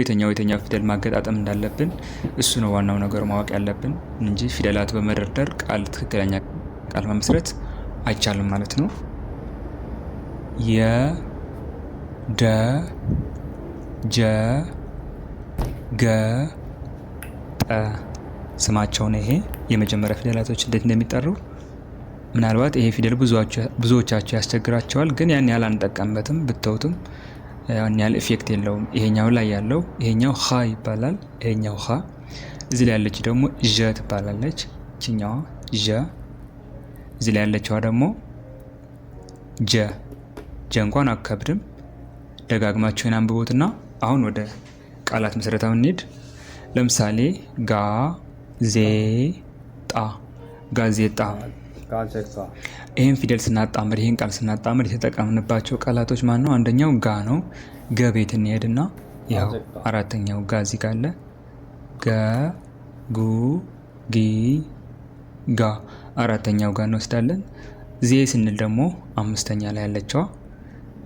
የትኛው የትኛው ፊደል ማገጣጠም እንዳለብን እሱ ነው ዋናው ነገር ማወቅ ያለብን እንጂ ፊደላት በመደርደር ቃል ትክክለኛ ቃል መመስረት አይቻልም ማለት ነው። የ ደ ጀ ገ ጠ ስማቸው ነው። ይሄ የመጀመሪያ ፊደላቶች እንዴት እንደሚጠሩ ምናልባት ይሄ ፊደል ብዙዎቻቸው ያስቸግራቸዋል፣ ግን ያን ያህል አንጠቀምበትም። ብተውትም ያን ያህል effect የለውም። ይሄኛው ላይ ያለው ይሄኛው ሀ ይባላል። ይሄኛው ሀ፣ እዚህ ላይ ያለች ደግሞ ዠ ትባላለች። ይችኛዋ ዠ፣ እዚህ ላይ ያለችዋ ደግሞ ጀ። ጀ እንኳን አከብድም። ደጋግማችሁን አንብቡትና አሁን ወደ ቃላት ምስረታው እንሂድ። ለምሳሌ ጋ ዜ ጣ ጋዜጣ። ጋዜጣ። ይህን ፊደል ስናጣምር፣ ይህን ቃል ስናጣምር የተጠቀምንባቸው ቃላቶች ማን ነው? አንደኛው ጋ ነው። ገ ቤት እንሄድና ያው ጋዜጣ። አራተኛው ጋ እዚህ ጋር አለ። ገ ጉ ጊ ጋ አራተኛው ጋ እንወስዳለን። ዜ ስንል ደግሞ አምስተኛ ላይ ያለችዋ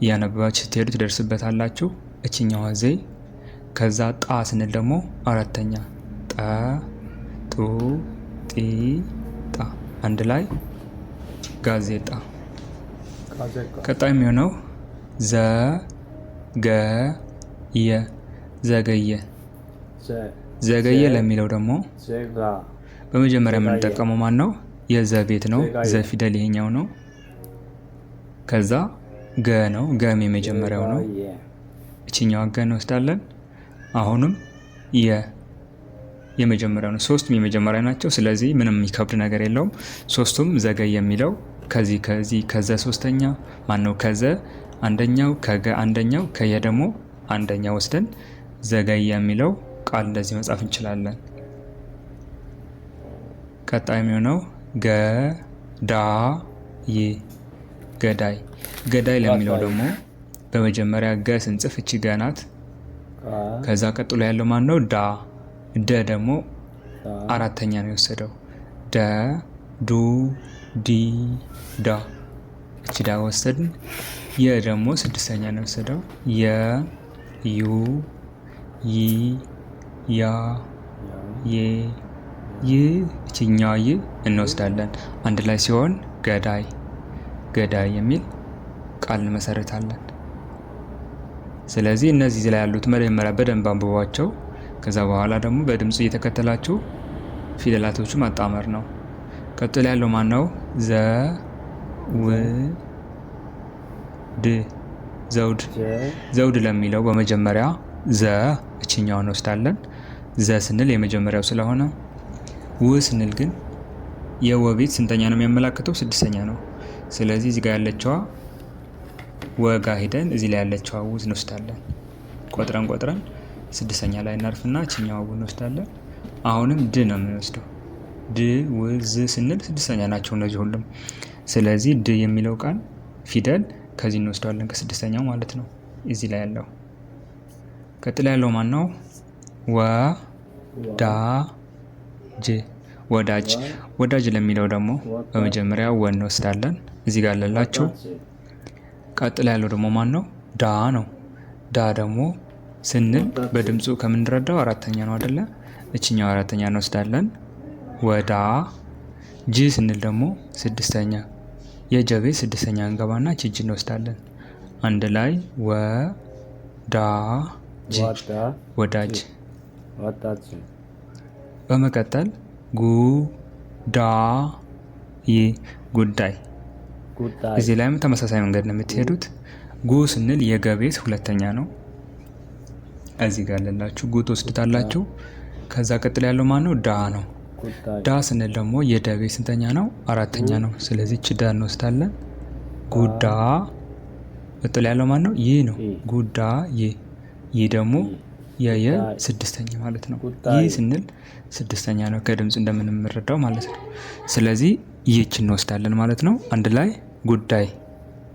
እያነበባችሁ ስትሄዱ ትደርስበታላችሁ። እችኛዋ ዜ። ከዛ ጣ ስንል ደግሞ አራተኛ ጠ ጡ ጢ ጣ አንድ ላይ ጋዜጣ። ጋዜጣ። ቀጣይ የሚሆነው ዘ ገ የ ዘገየ። ዘ ዘገየ ዘ ለሚለው ደግሞ ዘጋ በመጀመሪያ ዘጋየ። የምንጠቀመው ማን ነው? የዘ ቤት ነው። ዘጋየ። ዘ ፊደል ይሄኛው ነው። ከዛ ገ ነው። ገም የመጀመሪያው ነው። ዘጋየ። እችኛዋ ገ እንወስዳለን። አሁንም የ የመጀመሪያው ነው። ሶስቱም የመጀመሪያ ናቸው። ስለዚህ ምንም የሚከብድ ነገር የለውም። ሶስቱም ዘገየ የሚለው ከዚህ ከዚህ ከዘ ሶስተኛ ማን ነው? ከዘ አንደኛው፣ ከገ አንደኛው፣ ከየ ደግሞ አንደኛ ወስደን ዘገየ የሚለው ቃል እንደዚህ መጻፍ እንችላለን። ቀጣይ የሚሆነው ገ ዳ ይ ገዳይ። ገዳይ ለሚለው ገዳይ። ደግሞ በመጀመሪያ ገ ስንጽፍ እቺ ገ ናት። ጋ ከዛ ቀጥሎ ያለው ማን ነው? ዳ። ደ ደግሞ ዳ አራተኛ ነው የወሰደው። ደ ዱ ዲ ዳ እቺ ዳ ወሰድን። የ ደግሞ ስድስተኛ ነው የወሰደው። የ ዩ ይ ያ ያ የ ይ እችኛዋ ይ እንወስዳለን። አንድ ላይ ሲሆን ገዳይ ገዳይ የሚል ቃል እንመሰርታለን። ስለዚህ እነዚህ ላይ ያሉት መጀመሪያ በደንብ አንብቧቸው። ከዛ በኋላ ደግሞ በድምፁ እየተከተላችሁ ፊደላቶቹ ማጣመር ነው። ቀጥሎ ያለው ማን ነው? ዘ ው ድ ዘውድ። ዘ ዘውድ ለሚለው በመጀመሪያ ዘ እችኛውን እንወስዳለን። ዘ ስንል የመጀመሪያው ስለሆነ፣ ው ስንል ግን የወ ቤት ስንተኛ ነው የሚያመላክተው? ስድስተኛ ነው። ስለዚህ እዚህ ጋር ያለችዋ ወ ጋ ሂደን እዚህ ላይ ያለችዋ ው እንወስዳለን። ቆጥረን ቆጥረን ስድስተኛ ላይ እናርፍና እችኛዋ ው እንወስዳለን። አሁንም ድ ነው የምንወስደው። ድ ው ዝ ስንል ስድስተኛ ናቸው እነዚህ ሁሉም። ስለዚህ ድ የሚለው ቃል ፊደል ከዚህ እንወስደዋለን፣ ከስድስተኛው ማለት ነው። እዚህ ላይ ያለው ቀጥሎ ያለው ማን ነው? ወ ወ ዳ ጅ ወዳጅ። ወ ወዳጅ ለሚለው ደግሞ ወዳጅ። በመጀመሪያ ወ እንወስዳለን። እዚህ ጋር አለላችሁ። ወዳጅ። ቀጥሎ ያለው ደግሞ ማን ነው? ዳ ነው። ዳ ደግሞ ስንል ወዳጅ። በድምፁ ከምንረዳው አራተኛ ነው አይደለ? እችኛው አራተኛ እንወስዳለን። ወዳ ጅ ስንል ደግሞ ስድስተኛ የጀ ቤት ስድስተኛ እንገባና ጅ እንወስዳለን። አንድ ላይ ወ ዳ ጅ ወዳ ወዳጅ። ወዳጅ። በመቀጠል ጉ ዳ ይ ጉዳይ። ጉዳይ። እዚህ ላይም ተመሳሳይ መንገድ ነው የምትሄዱት። ጉ ስንል የገ ቤት ሁለተኛ ነው። እዚህ ጋር ያለላችሁ ጉ ትወስዱታላችሁ። ከዛ ቀጥሎ ያለው ማን ነው? ዳ ነው። ጉዳይ። ዳ ስንል ደግሞ የደ ቤት ስንተኛ ነው? አራተኛ ነው። ስለዚህ እቺ ዳ እንወስዳለን። ጉዳ። ቀጥሎ ያለው ማን ነው? ይህ ነው። ይ። ጉዳ ይ። ይህ ደግሞ የየ ጉዳይ። ስድስተኛ ማለት ነው። ጉዳይ። ይህ ስንል ስድስተኛ ነው ከድምፁ እንደምንረዳው ማለት ነው። ስለዚህ ይህች እንወስዳለን ማለት ነው። አንድ ላይ ጉዳይ።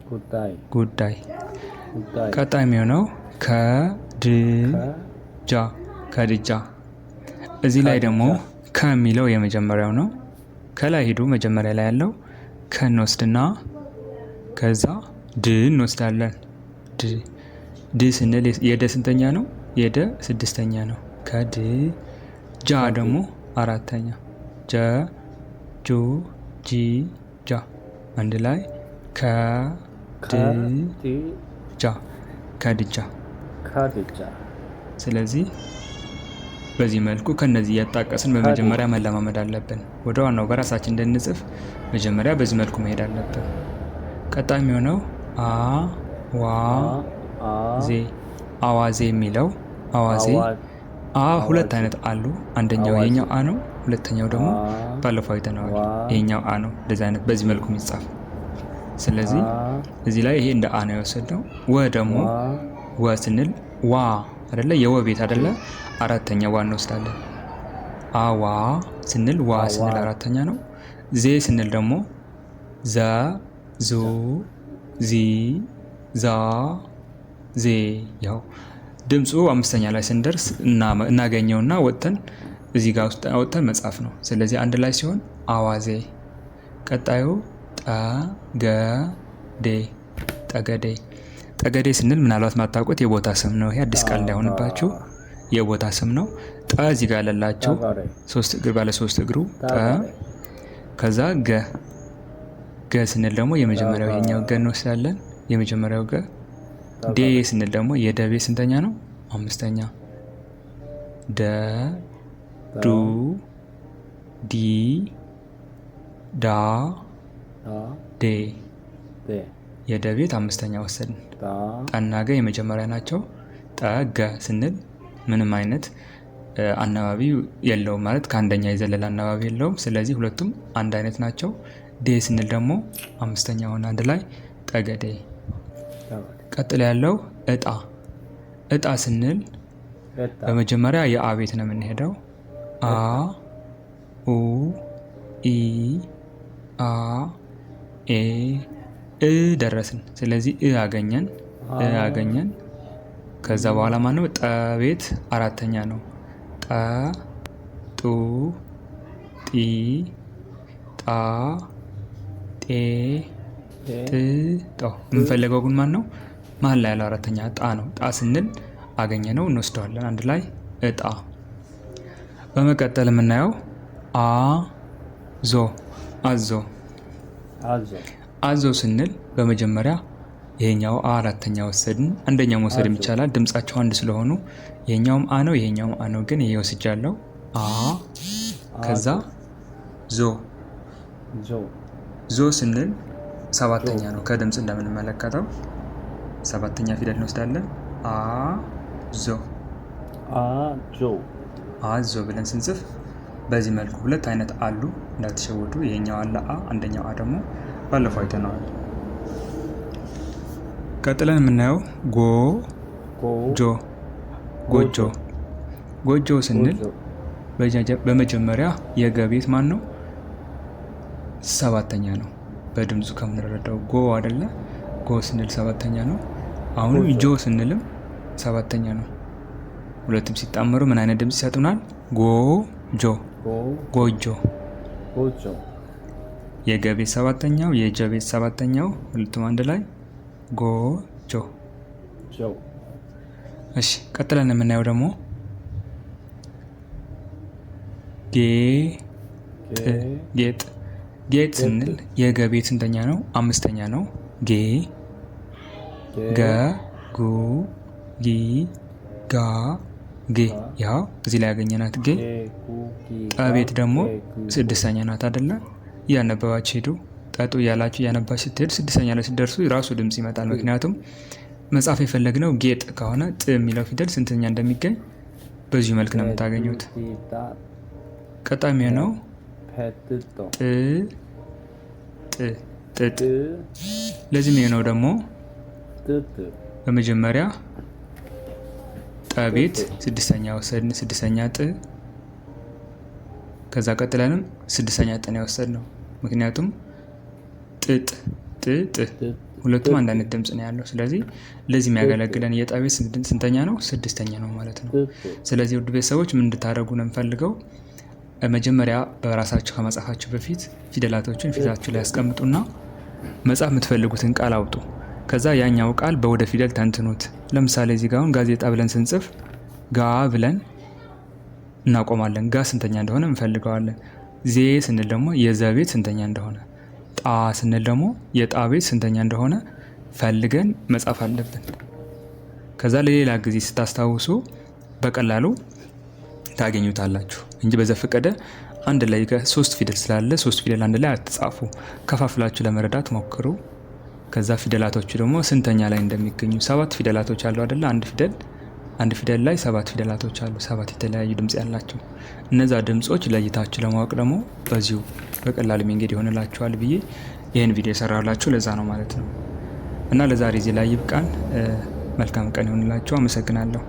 ጉዳይ። ጉዳይ። ጉዳይ። ቀጣይ የሚሆነው ከድጃ ከድጃ። እዚህ ላይ ደግሞ ከሚለው የመጀመሪያው ነው። ከላይ ሄዱ መጀመሪያ ላይ ያለው ከእንወስድና ከዛ ድ እንወስዳለን። ድ ድ ስንል የደ ስንተኛ ነው? የደ ስድስተኛ ነው። ከድ ጃ ደግሞ አራተኛ ጀ ጁ ጂ ጃ አንድ ላይ ከ ድ ጃ ከድጃ። ከድጃ። ስለዚህ በዚህ መልኩ ከነዚህ እያጣቀስን በመጀመሪያ መለማመድ አለብን። ወደ ዋናው በራሳችን እንድንጽፍ መጀመሪያ በዚህ መልኩ መሄድ አለብን። ቀጣይ የሚሆነው አ ዋ ዜ አዋዜ የሚለው አዋዜ አ ሁለት አይነት አሉ። አንደኛው ይሄኛው አ ነው። ሁለተኛው ደግሞ ባለፈው አይተነዋል። ይሄኛው አ ነው። እንደዚህ አይነት በዚህ መልኩ የሚጻፍ ስለዚህ እዚህ ላይ ይሄ እንደ አ ነው የወሰድነው። ወ ደግሞ ወ ስንል ዋ አይደለ? የወ ቤት አይደለ? አራተኛ ዋ እንወስዳለን። አዋ ስንል ዋ ስንል አራተኛ ነው። ዜ ስንል ደግሞ ዘ ዙ ዚ ዛ ዜ ያው ድምፁ አምስተኛ ላይ ስንደርስ እናገኘውና ወጥተን እዚህ ጋር ውስጥ አወጥተን መጻፍ ነው። ስለዚህ አንድ ላይ ሲሆን አዋዜ። ቀጣዩ ጠገዴ ጠገዴ ጠገዴ ስንል ምናልባት ማታውቁት የቦታ ስም ነው። ይሄ አዲስ ቃል እንዳይሆንባችሁ የቦታ ስም ነው። ጠ እዚህ ጋር ያለላችሁ ሶስት እግር ባለ ሶስት እግሩ ጠ። ከዛ ገ ገ ስንል ደግሞ የመጀመሪያው ይሄኛው ገ እንወስዳለን። የመጀመሪያው ገ። ዴ ስንል ደግሞ የደቤ ስንተኛ ነው? አምስተኛ። ደ ዱ ዲ ዳ ዴ የደቤት አምስተኛ ወሰድን። ጠና ገ የመጀመሪያ ናቸው። ጠ ገ ስንል ምንም አይነት አናባቢ የለውም፣ ማለት ከአንደኛ የዘለለ አናባቢ የለውም። ስለዚህ ሁለቱም አንድ አይነት ናቸው። ዴ ስንል ደግሞ አምስተኛ ሆነ፣ አንድ ላይ ጠገዴ። ቀጥሎ ያለው እጣ። እጣ ስንል በመጀመሪያ የአ ቤት ነው የምንሄደው። አ ኡ ኢ አ ኤ እ ደረስን። ስለዚህ እ አገኘን እ አገኘን። ከዛ በኋላ ማነው ጠ ቤት አራተኛ ነው። ጠ ጡ ጢ ጣ ጤ ጥ ጦ። የምንፈልገው ግን ማን ነው? መሀል ላይ ያለው አራተኛ ጣ ነው። ጣ ስንል አገኘ ነው እንወስደዋለን። አንድ ላይ እጣ። በመቀጠል የምናየው አ ዞ አዞ አዞ ስንል በመጀመሪያ ይሄኛው አ አራተኛ ወሰድን። አንደኛው መውሰድም ይቻላል። ድምጻቸው አንድ ስለሆኑ ይሄኛውም አ ነው፣ ይሄኛውም አ ነው። ግን ይሄ ወስጃለሁ። አ ከዛ ዞ ዞ ስንል ሰባተኛ ነው። ከድምፅ እንደምንመለከተው ሰባተኛ ፊደል እንወስዳለን። አ ዞ አዞ ብለን ስንጽፍ በዚህ መልኩ ሁለት አይነት አሉ፣ እንዳትሸወዱ። ይሄኛው አለ አ፣ አንደኛው አ ደግሞ ባለፈው አይተነዋል። ቀጥለን የምናየው ጎ ጆ ጎጆ። ጎጆ ስንል በመጀመሪያ የገ ቤት ማን ነው? ሰባተኛ ነው። በድምፁ ከምንረዳው ጎ አይደለ? ጎ ስንል ሰባተኛ ነው። አሁንም ጆ ስንልም ሰባተኛ ነው። ሁለቱም ሲጣመሩ ምን አይነት ድምፅ ይሰጡናል? ጎ ጆ ጎጆ። የገ ቤት ሰባተኛው፣ የጀ ቤት ሰባተኛው፣ ሁለቱም አንድ ላይ ጎጆ። እሺ ቀጥለን የምናየው ደግሞ ጌጥ ጌጥ ጌጥ ስንል የገ ቤት ስንተኛ ነው? አምስተኛ ነው። ጌ ገ ጉ ጊ ጋ ጌ። ያው እዚህ ላይ ያገኘናት ጌ። ጠ ቤት ደግሞ ስድስተኛ ናት አይደለ? እያነበባችሁ ሄዱ። ጠጡ እያላችሁ እያነባችሁ ስትሄዱ ስድስተኛ ላይ ስትደርሱ ራሱ ድምፅ ይመጣል። ምክንያቱም መጻፍ የፈለግነው ጌጥ ከሆነ ጥ የሚለው ፊደል ስንተኛ እንደሚገኝ በዚሁ መልክ ነው የምታገኙት። ቀጣይ የሚሆነው ጥ ጥ ጥጥ። ለዚህ የሚሆነው ደግሞ በመጀመሪያ ጠቤት ስድስተኛ ወሰድን፣ ስድስተኛ ጥ። ከዛ ቀጥለንም ስድስተኛ ጥን የወሰድ ነው። ምክንያቱም ጥጥ ጥ ጥ ሁለቱም አንድ አይነት ድምፅ ነው ያለው። ስለዚህ ለዚህ የሚያገለግለን የጠ ቤት ስንተኛ ነው? ስድስተኛ ነው ማለት ነው። ስለዚህ ውድ ቤተሰቦች ምን እንድታደርጉ ነው የምፈልገው፣ መጀመሪያ በራሳችሁ ከመጻፋችሁ በፊት ፊደላቶችን ፊታችሁ ላይ ያስቀምጡና መጻፍ የምትፈልጉትን ቃል አውጡ። ከዛ ያኛው ቃል በወደ ፊደል ተንትኑት። ለምሳሌ እዚህ ጋር አሁን ጋዜጣ ብለን ስንጽፍ ጋ ብለን እናቆማለን። ጋ ስንተኛ እንደሆነ እንፈልገዋለን። ዜ ስንል ደግሞ የዘ ቤት ስንተኛ እንደሆነ፣ ጣ ስንል ደግሞ የጣ ቤት ስንተኛ እንደሆነ ፈልገን መጻፍ አለብን። ከዛ ለሌላ ጊዜ ስታስታውሱ በቀላሉ ታገኙታላችሁ እንጂ በዘፈቀደ አንድ ላይ ሶስት ፊደል ስላለ ሶስት ፊደል አንድ ላይ አትጻፉ። ከፋፍላችሁ ለመረዳት ሞክሩ። ከዛ ፊደላቶቹ ደግሞ ስንተኛ ላይ እንደሚገኙ 7 ፊደላቶች አሉ አይደለ? አንድ ፊደል ላይ 7 ፊደላቶች አሉ። 7 የተለያዩ ድምጽ ያላቸው እነዛ ድምጾች ለይታችሁ ለማወቅ ደግሞ በዚሁ በቀላሉ መንገድ ይሆንላችኋል ብዬ ይህን ቪዲዮ የሰራሁላችሁ ለዛ ነው ማለት ነው። እና ለዛሬ እዚህ ላይ ይብቃን። መልካም ቀን ይሆንላችሁ። አመሰግናለሁ።